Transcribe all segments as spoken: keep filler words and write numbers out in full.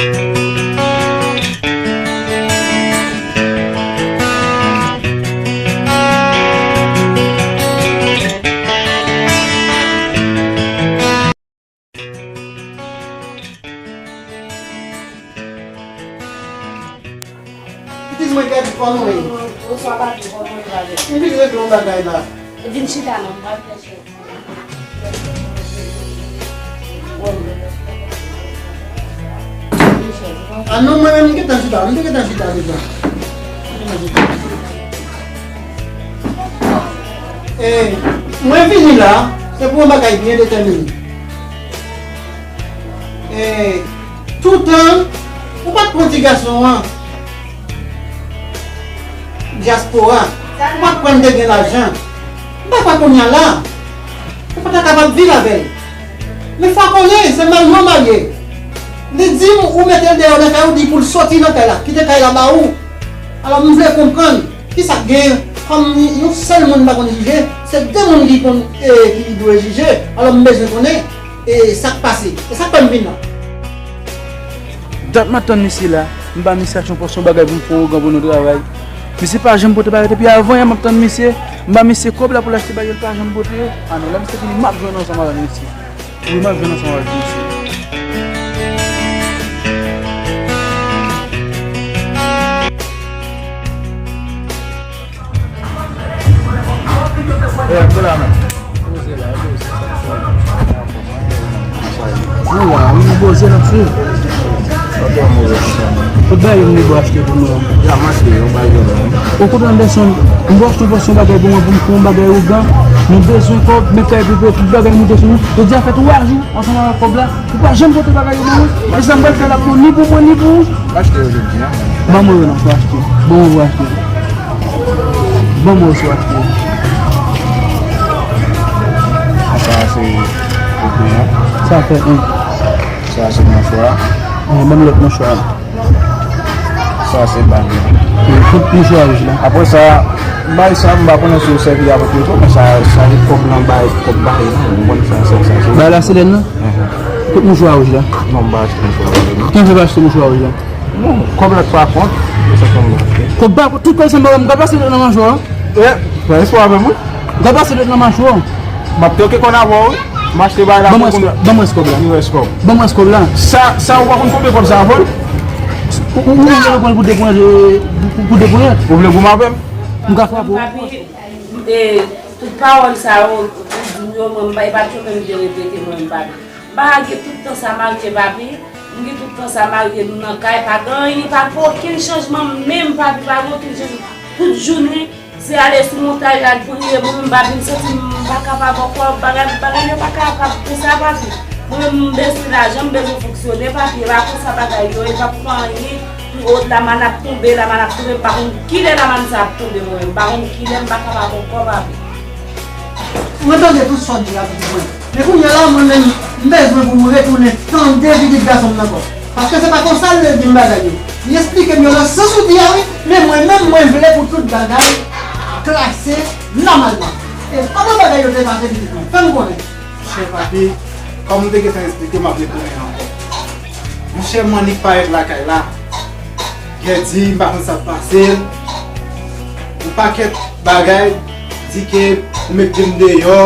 Pitit mwen, gad kò nou ye. Bonswa, papi, kòman w ye? M vin regle yon bagay la. Vin chita non, m pral fè chèz. Ah non, mwen menm, m gentan chita, m te gentan chita deja. E, mwen vini la, se pou yon bagay byen detèmine. E, toutan, ou pa t pran ti gason an. Dyaspora, ou pa t kwè m te gen lajan. M pa kwè kounye a la. Ou pa ta kapab viv avè l. Men fò w konnen, se marye w marye. Li di m ou mete l deyò nan kay ou, di pou l soti nan kay la, kite kay la ba ou. Alò, m vle konprann, kisa k gen, kòm yon sèl moun pa konn jije, se de moun ki konn, e, ki dwe jije. Alò, m bezwen konnen, e, sa k pase. E sa k fè m vin la. Dat m ap tann misye la, m ba misye achte yon pòsyon bagay pou m fè yon ougan pou nou travay. Misye pa janm pote bagay, depi avan yè m ap tann misye, m ba misye kòb la pou l achte bagay, l pa janm pote yo. Ah non, lè misye vini, m ap jwenn ansanm avèk misye. Wi, m ap jwenn ansanm avèk misye. E, m te la menm. Poze la, poze. Nou la, wi, nou poze, n ap swiv. Tout bagay yo m te bo achte pou nou an. Ya, m achte yon bagay la. Ou konprann, Anderson, m bo achte yon pòsyon bagay pou mwen, pou m fè yon bagay ougan. Nou bezwen kòb, men kay pou peye, tout bagay moute sou nou. Jodi a fè twa jou, ansanm avèk kòb la. Ou pa janm pote bagay yo ban mwen. E sa m pral fè la pou ni pou mwen, ni pou ou. M achte yo jodi a. Ban mwen yo nan pou achte. Ban mwen pou achte. Ban mwen yo sou achte. Sa se kote a. Sa fè en. Sa se mouchwa. Ban m lòt mouchwa. Sa se bag la. E tout mouchwa wouj la. Apre sa, bay sa, m pa konnen si yo sèvi avèk yo tou, men sa, sa se kòb lan bay, kòb bay la, ou konn sa, sa, sa, sa. Bay la se lèn nan? Tout mouchwa wouj la. Non, m pa achte mouchwa wouj la. Ki fè pa achte mouchwa wouj la? Non, kòb la pa kont, se sa kòb la. Kòb pa kont, tout kòb sa m pa kont, m ka pase lòt nan machwa. E, pran espwa avè mwen. Gad pase lòt nan macho. M ap toke kòn avè w, wi. M achte bagay la. Ban mwen pou rès kòb la. Li rès kòb. Ban mwen rès kòb la. Sa, sa ou pa konn konbyen kòb sa a vo l? Ou, ou, ou vle pran l pou de ponyèt, pou, pou de ponyèt? Ou vle goumen avè m? M ka frape w. Papi, e, tout pawòl sa yo, ou di m yo, mwen, m pa, e pa t yo menm ki repete mwen, m pa. M pa gen tout tan sa marye, papi. M gen tout tan sa marye, nou nan kay, pa gen anyen, pa gen okenn chanjman menm, papi, pa gen okenn chanjman. Tout jounen, se ale sou montay, al priye, mwen menm, papi, m santi m pa kapab ankò, bagay, bagay yo pa kapab konsa, papi. Mwen menm, m bezwen lajan, m bezwen fonksyone, papi, e pa konsa bagay yo, e pa pou anyen, pou lamann ap tonbe, lamann ap tonbe, m pa konn kilè lamann sa ap tonbe, mwen menm, m pa konn kilè, m pa kapab ankò, papi. Mwen tande tout sa w di a, pitit mwen. Men kounye a la, mwen menm, m bezwen pou m retounen tande pitit gason m nan ankò. Paske se pa konsa l te di m bagay yo. Li esplike m yo nan sans ou di a wi, men mwen menm, mwen vle pou tout bagay klase nòmalman. E kòman bagay yo te pase, pitit mwen? Fè m konnen. Monchè papi, kòm m te gentan esplike, m ap retounen ankò. Monchè, m annik parèt lakay la. Gèdi, m pa konn sa k pase l. Yon pakèt bagay, di ke ou mete m deyò.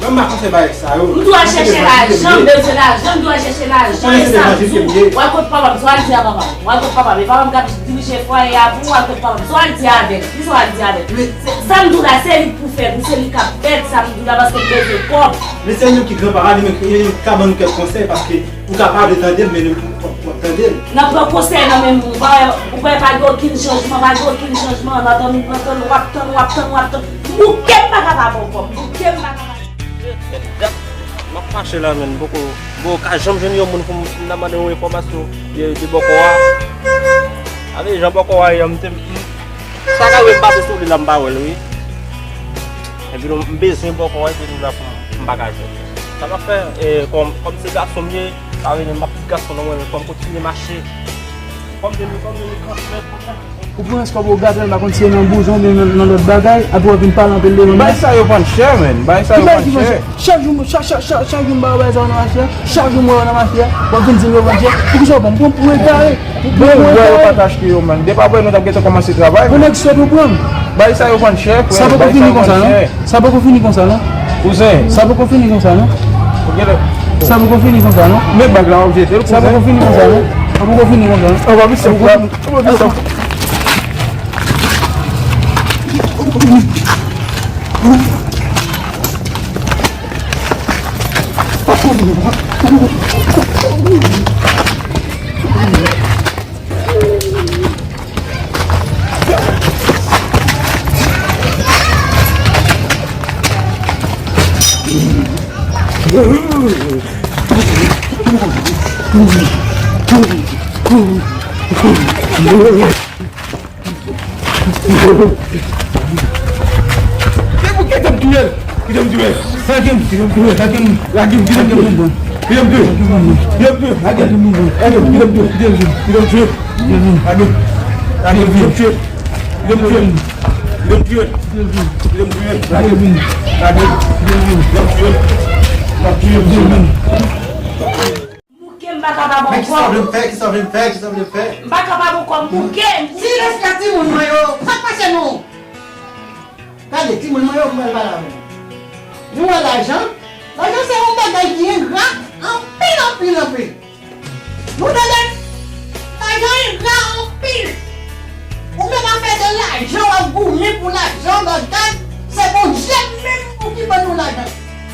Mwen m pa konn fè bagay sa yo. M dwe al chèche lajan, m bezwen lajan, m dwe al chèche lajan, e sa m di w. W al kot papa m, sa w al di a papa m. W al kot papa m, e papa m k ap dirije fwaye a pou ou, w al kot papa m, sa w al di avè l, kisa w al di avè l. Se, sa m di w la, se li k pou fè l, se li k ap fè l, sa m di w la, paske m bezwen kòb. Men se nou ki granpapa, li menm, li menm ki ka ban nou kèk konsèy, paske ou ka pa vle tande l, men nou, w ap, w ap tande l. N ap pran konsèy nan men m, ou pa wè, ou pa wè pa gen okenn chanjman, pa gen okenn chanjman, n ap tann, n ap tann, w ap tann, w ap tann, w ap tann. Bouke m pa ka pa ba w kòb, bouke m pa ka pa. Men dat m ap mache la, men m poko, m poko ka janm jwenn yon moun pou m, pou m ta mande yon enfòmasyon de, de bòkò a. Avè jan bòkò a ye a, m te, m, sa ka rive m pase sou li la, m pa wè l, wi. Epi nou, m bezwen bòkò a, epi nou la pou m, m pa ka jwenn. Sa m ap fè, e, kòm, kòm se gason m ye, sa vle di m ap gason nan mwen, men fò m kontinye mache. Ou pran kòb ou gate l, m pa konn si se nan bouzen oubyen nan, nan lòt bagay, apre w vin pale anpil devan m. Bagay sa yo vann chè, menn. Bagay sa yo vann chè. Chak jou, chak, chak, chak, chak jou m ba w bagay sa yo nan mache a. Chak jou m wè yo nan mache a. W ap vin di m yo vann chè. Poukisa w pran m? Pou, pou egare. Pou, pou egare. Bon, m wè yo pa t achte yo, menn. Depi apre nou t ap gentan kòmanse travay, menn. Pou nèg sòt ou pran m. Bagay sa yo vann chè, frè. Sa poko fini konsa, non? Sa poko fini konsa, non? Kouzen. Sa poko fini konsa, non? Sa poko fini konsa, non? Men bag la w ap jete l, kouzen. Sa poko fini konsa, non? Sa poko fini konsa, non? An pa misye frè. An pa misye. Kite m touye l! Kite m touye l! Lage m! Kite m touye l! Lage m! Lage m! Kite m touye l! Kite m touye l! Lage m! Lage m! Kite m touye l! Kite m touye l! Lage m! Lage m! Kite m touye l! Kite m touye l! Kite m touye l! Kite m touye l! Lage m! Lage m! Kite m touye l! Kite m touye l! Kite m touye l! Bouke m pa kapab ankò. Men kisa w vle m fè? Kisa w vle m fè? Kisa w vle m fè? M pa kapab ankò, m bouke, m bouke. Silans la timoun mwen yo. Sa k pase nou? Gade, timoun mwen yo, m pral pale avè nou. Nou wè lajan? Lajan se yon bagay ki engra anpil, anpil, anpil. Nou tande? Lajan engra anpil. Ou menm afè de lajan, w ap goumen pou lajan, bagay, se Bondye menm pou ki ban nou lajan.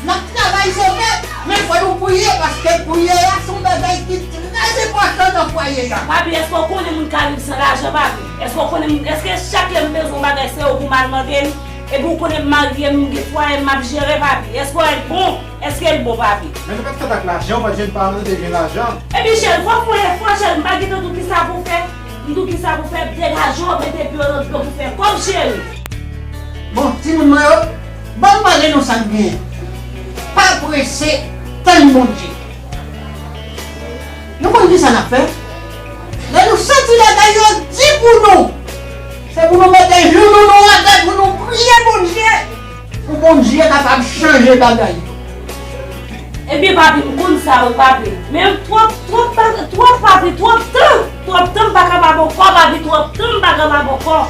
N ap travay, se vre, men fò nou priye, paske priyè a se yon bagay ki trè enpòtan nan fwaye a. Papi, èske w konnen moun ka viv san lajan, papi? Èske w konnen moun, èske chak lè m bezwen yon bagay, se ou pou m al mande m? Epi w konnen m marye, m gen fwaye m ap jere, papi. Èske w bon? Èske l bon, papi? Men nou pa t fèt ak lajan, ou pa t jwenn paran nou te jwenn lajan. Epi cheri, fò w fè yon efò, cheri, m pa gentan di w kisa pou w fè. M di w kisa pou w fè, degaje w, mete pye w nan dlo pou fè kòb, cheri. Bon, timoun mwen yo, ban m pale nou sa k genyen. Pa prese, tann Bondye. Nou konn kisa n ap fè? Lè nou santi bagay yo di pou nou, se pou nou mete jounou nou atè pou nou priye Bondye, pou Bondye kapab chanje bagay yo. Ebyen, papi, m konn sa, wi, papi. Men twòp, twòp, twòp, papi, twòp tan. Twòp tan m pa kapab ankò, papi, twòp tan m pa kapab ankò.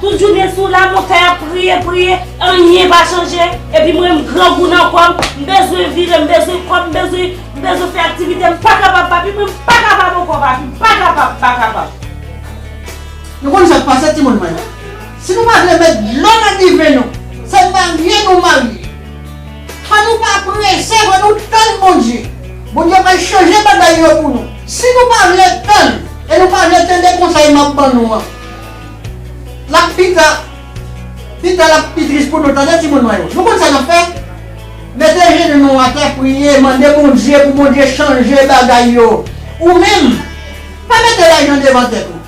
Tout jounen sou la montay ap priye, priye, anyen pa chanje. Epi mwen, m grangou nan kò m, m bezwen vire, m bezwen kòb, m bezwen, m bezwen fè aktivite. M pa kapab, papi, mwen, m pa kapab ankò, papi, m pa kapab, m pa kapab. Nou konn sa k pase, timoun mwen yo. Si nou pa vle met dlo nan diven nou, se marye nou marye. Fò nou pa prese, fò nou tann Bondye. Bondye pral chanje bagay yo pou nou. Si nou pa vle tann, e nou pa vle tande konsèy m ap ban nou an, l ap pita, pita l ap pi tris pou nou, tande timoun mwen yo. Nou konn sa n ap fè? Mete jenou nou atè, priye, mande Bondye pou Bondye chanje bagay yo. Ou menm, pa mete lajan devan tèt ou.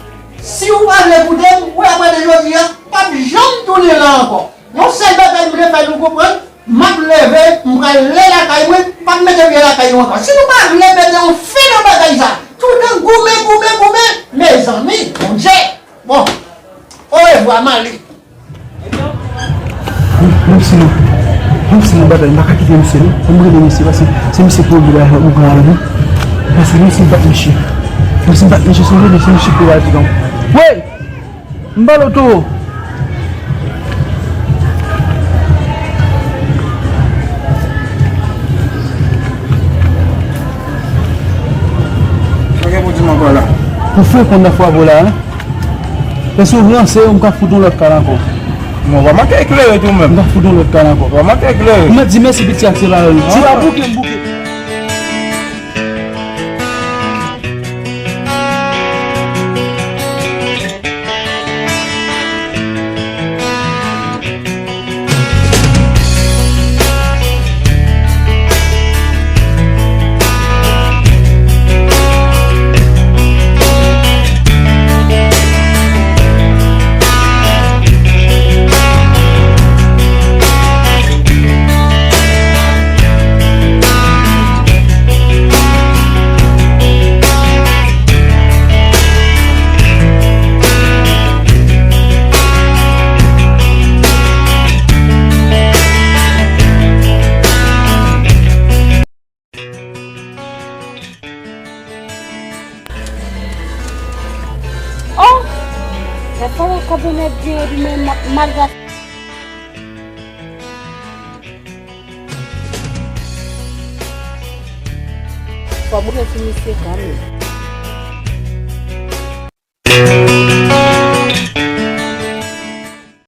Si w pa vle koute m, ou wè apre de jodi a, p ap janm tounen la ankò. Yon sèl bagay m vle fè nou konprann, m ap leve, m prale lakay mwen, p ap mete pye lakay nou ankò. Si nou pa vle mete yon fen nan bagay sa, toutan goumen, goumen, goumen, mezanmi, Bondye, bon, orevwa, m ale. Menm si nou, menm si nou batay, m pa ka kite misye non. Fò m rele misye, paske se misye ki oblije bay ou pran avè nou. Paske menm si m bat misye, menm si m bat misye, se rele, se misye ki oblije di non. Wey! M ba l oto. Sa gen pou di m ankò la? Ou fè konn nan fwa vo la, hein? Èske w ranse yo, m ka fout yon lòt kal ankò? Non, w pa manke eklere tou menm. M ka fout yon lòt kal ankò. W pa manke eklere. M mèt di mèsi piti ak se la yo. Ti la bouke, m bouke. Lè fò wè kòb ou mèt gen epi men malgre. Fò m rete sou misye kanmenm.